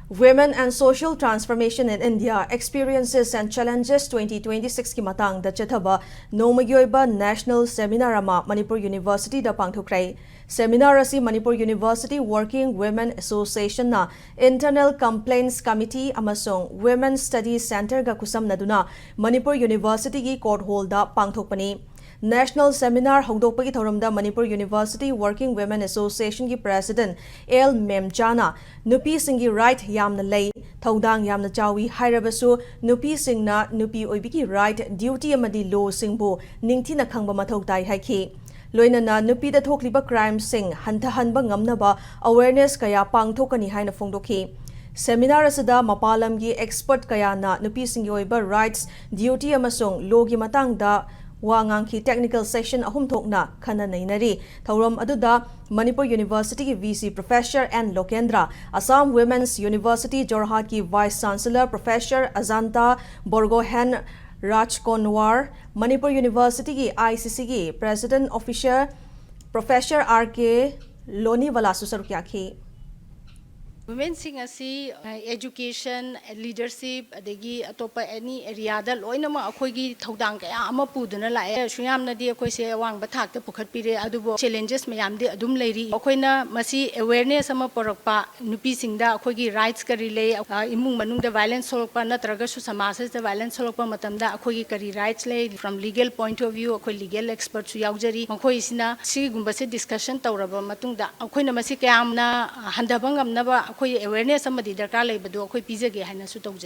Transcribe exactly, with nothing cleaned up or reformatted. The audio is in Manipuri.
Women and Social Transformation in India, Experiences and Challenges twenty twenty-six ꯀꯤ ꯃꯇꯥꯡꯗ ꯆꯠꯊꯕ ꯅꯣꯡꯃꯒꯤ ꯑꯣꯏꯕ national seminar ꯑꯃ ꯃꯅꯤꯄꯨꯔ ꯌꯨꯅꯤꯚꯔꯁꯤꯇꯤꯗ ꯄꯥꯡꯊꯣꯛꯈ꯭ꯔꯦ꯫ Seminar ꯑꯁꯤ Manipur university Working Women Association ꯅ Internal Complaints Committee ꯑꯃꯁꯨꯡ Women Studies Center ꯒ ꯈꯨꯠꯁꯝꯅꯗꯨꯅ ꯃꯅꯤꯄꯨꯔ ꯌꯨꯅꯤꯚꯔꯁꯤꯇꯤꯒꯤ court hall ꯗ ꯄꯥꯡꯊꯣꯛꯄꯅꯤ꯫ National seminar ꯍꯧꯗꯣꯛꯄꯒꯤ ꯊꯧꯔꯝꯗ Manipur university Working Women Association ꯒꯤ president ꯑꯦꯜ ꯃꯦꯝꯆꯥꯅ ꯅꯨꯄꯤꯁꯤꯡꯒꯤ right ꯌꯥꯝꯅ ꯂꯩ, ꯊꯧꯗꯥꯡ ꯌꯥꯝꯅ ꯆꯥꯎꯏ ꯍꯥꯏꯔꯕꯁꯨ ꯅꯨꯄꯤꯁꯤꯡꯅ ꯅꯨꯄꯤ ꯑꯣꯏꯕꯒꯤ right, duty ꯑꯃꯗꯤ law ꯁꯤꯡꯕꯨ ꯅꯤꯡꯊꯤꯅ ꯈꯪꯕ ꯃꯊꯧ ꯇꯥꯏ ꯍꯥꯏꯈꯤ꯫ ꯂꯣꯏꯅꯅ ꯅꯨꯄꯤꯗ ꯊꯣꯛꯂꯤꯕ crime ꯁꯤꯡ ꯍꯟꯊꯍꯟꯕ ꯉꯝꯅꯕ awareness ꯀꯌꯥ ꯄꯥꯡꯊꯣꯛꯀꯅꯤ ꯍꯥꯏꯅ ꯐꯣꯡꯗꯣꯛꯈꯤ꯫ Seminar ꯑꯁꯤꯗ ꯃꯄꯥꯟ ꯂꯝꯒꯤ expert ꯀꯌꯥꯅ ꯅꯨꯄꯤꯁꯤꯡꯒꯤ ꯑꯣꯏꯕ rights, duty ꯑꯃꯁꯨꯡ law ꯒꯤ ꯃꯇꯥꯡꯗ ꯋꯥ ꯉꯥꯡꯈꯤ꯫ Technical session ꯑꯍꯨꯝ ꯊꯣꯛꯅ ꯈꯟꯅ ꯅꯩꯅꯔꯤ꯫ ꯊꯧꯔꯝ ꯑꯗꯨꯗ ꯃꯅꯤꯄꯨꯔ ꯌꯨꯅꯤꯚꯔꯁꯤꯇꯤꯒꯤ V C Professor N ꯂꯣꯀꯦꯟꯗ꯭ꯔ, Assam Women's University ꯖꯣꯔꯍꯥꯠꯀꯤ Vice Chancellor Professor Ajanta ꯕꯣꯔꯒꯣꯍꯦꯟ ꯔꯥꯖꯀꯣꯟꯋꯥꯔ, Manipur ꯌꯨꯅꯤꯚꯔꯁꯤꯇꯤꯒꯤ I C C ꯒꯤ President Officer Professor R K ꯂꯣꯅꯤꯋꯥꯂꯥꯁꯨ ꯁꯔꯨꯛ ꯌꯥꯈꯤ꯫ Women ꯁꯤꯡ ꯑꯁꯤ education, leadership, ꯑꯗꯒꯤ ꯑꯇꯣꯞꯄ any area ꯗ ꯂꯣꯏꯅꯃꯛ ꯑꯩꯈꯣꯏꯒꯤ ꯊꯧꯗꯥꯡ ꯀꯌꯥ ꯑꯃ ꯄꯨꯗꯨꯅ ꯂꯥꯛꯑꯦ꯫ ꯑꯁꯨꯛ ꯌꯥꯝꯅꯗꯤ ꯑꯩꯈꯣꯏꯁꯦ ꯑꯋꯥꯡꯕ ꯊꯥꯛꯇ ꯄꯨꯈꯠꯄꯤꯔꯦ, ꯑꯗꯨꯕꯨ challenges ꯃꯌꯥꯝꯗꯤ ꯑꯗꯨꯝ ꯂꯩꯔꯤ꯫ ꯑꯩꯈꯣꯏꯅ ꯃꯁꯤ awareness ꯑꯃ ꯄꯨꯔꯛꯄ, ꯅꯨꯄꯤꯁꯤꯡꯗ ꯑꯩꯈꯣꯏꯒꯤ rights ꯀꯔꯤ ꯂꯩ, ꯑ, ꯏꯃꯨꯡ ꯃꯅꯨꯡꯗ violence ꯊꯣꯛꯂꯛꯄ ꯅꯠꯇ꯭ꯔꯒꯁꯨ ꯁꯃꯥꯖ ꯑꯁꯤꯗ violence ꯊꯣꯛꯂꯛꯄ ꯃꯇꯝꯗ ꯑꯩꯈꯣꯏꯒꯤ ꯀꯔꯤ rights ꯂꯩ, from legal point of view ꯑꯩꯈꯣꯏ legal expert ꯁꯨ ꯌꯥꯎꯖꯔꯤ꯫ ꯃꯈꯣꯏꯁꯤꯅ ꯁꯤꯒꯨꯝꯕꯁꯦ discussion ꯇꯧꯔꯕ ꯃꯇꯨꯡꯗ ꯑꯩꯈꯣꯏꯅ ꯃꯁꯤ ꯀꯌꯥꯝꯅ ꯍꯟꯊꯕ ꯉꯝꯅꯕ ꯑꯩꯈꯣꯏ awareness ꯑꯃꯗꯤ ꯗꯔꯀꯥꯔ ꯂꯩꯕꯗꯣ ꯑꯩꯈꯣꯏ ꯄꯤꯖꯒꯦ ꯍꯥꯏꯅꯁꯨ ꯇꯧꯖꯩ꯫